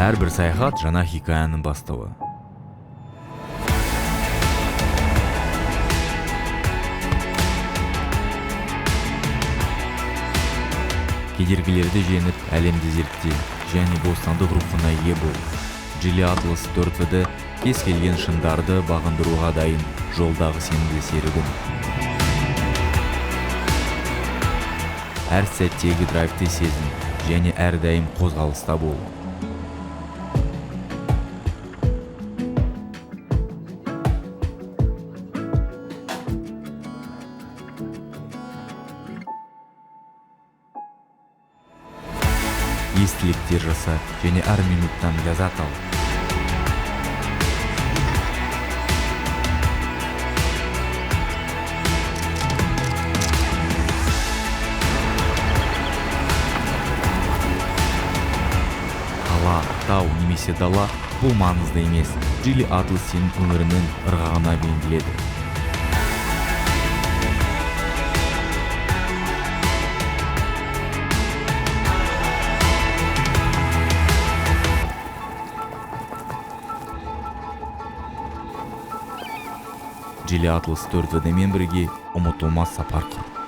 Әрбір саяхат — жаңа хикаяның бастауы. Кедергілерді жеңіп, әлемді зертте және бостандық рухына ие бол. Geely Atlas 4WD кез келген шыңдарды бағындыруға дайын жолдағы сенімді серігің. Әр сәттегі драйвты сезін және әрдайым қозғалыста бол. Естеліктер жаса және әр минуттан ләззат ал. Қала, тау немесе дала — бұл маңызды емес. Geely Atlas сенің өміріңнің ырғағына бейімделеді. Geely Atlas 4WD-мен бірге ұмытылмас сапар құр.